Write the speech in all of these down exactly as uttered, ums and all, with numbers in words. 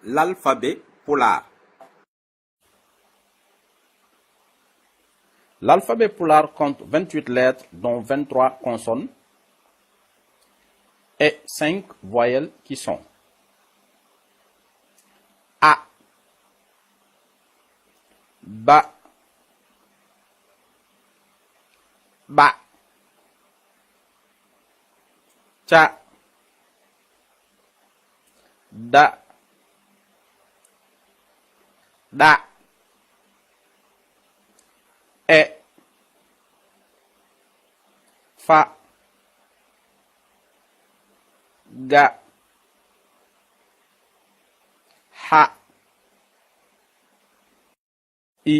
L'alphabet pulaar. L'alphabet pulaar compte vingt-huit lettres, dont vingt-trois consonnes et cinq voyelles qui sont: a, ba, ɓa, ca, da, ɗa, e, fa, ga, ha, i,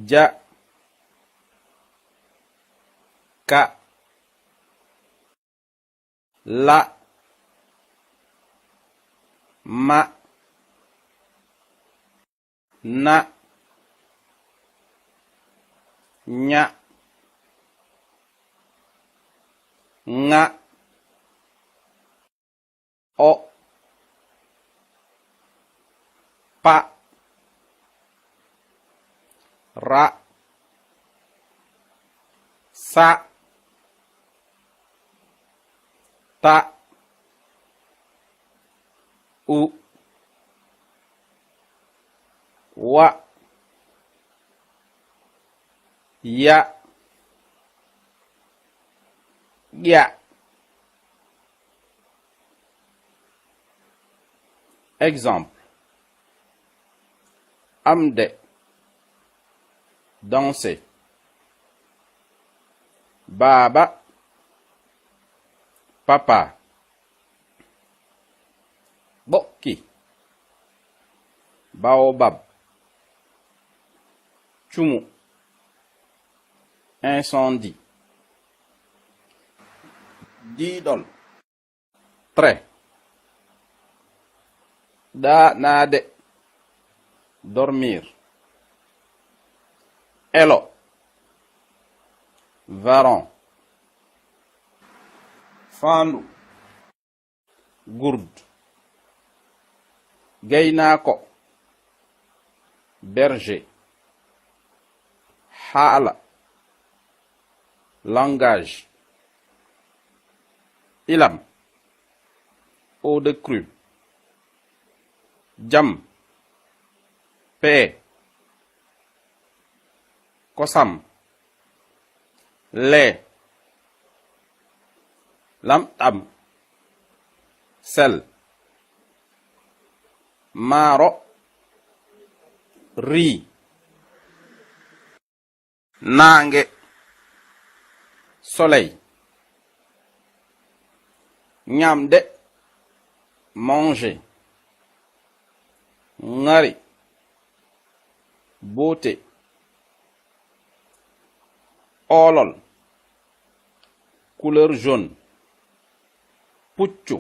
ja, ka, la, ma, na, ña, ŋa, o, pa, ra, sa, ta, u, wa, ya, ƴa. Exemple: am de, danser. Baaba, papa. Ɓokki, baobab. Cumu, incendie. Diidol, trait. Ɗaanaade, dormir. Elo, varan. Faandu, gourde. Gaynaako, berger. Haala, langage. Ilam, eau de crue. Jam, paix. Kosam, lait. Lamɗam, sel. Maaro, riz. Naange, soleil. Ñamde, manger. Ŋari, beauté. Oolol, couleur jaune. Puccu,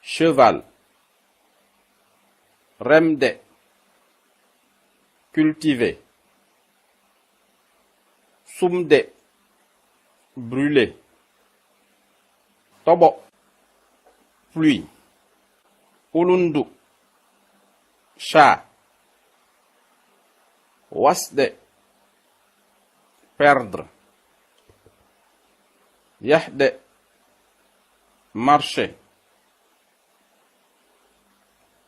cheval. Remde, cultiver. Sumde, brûler. Toɓo, pluie. Ulundu, chat. Wasde, perdre. Yahde, marcher.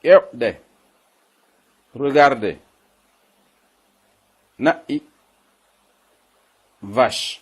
Ƴeeɓde, regarder. Na'i, vache.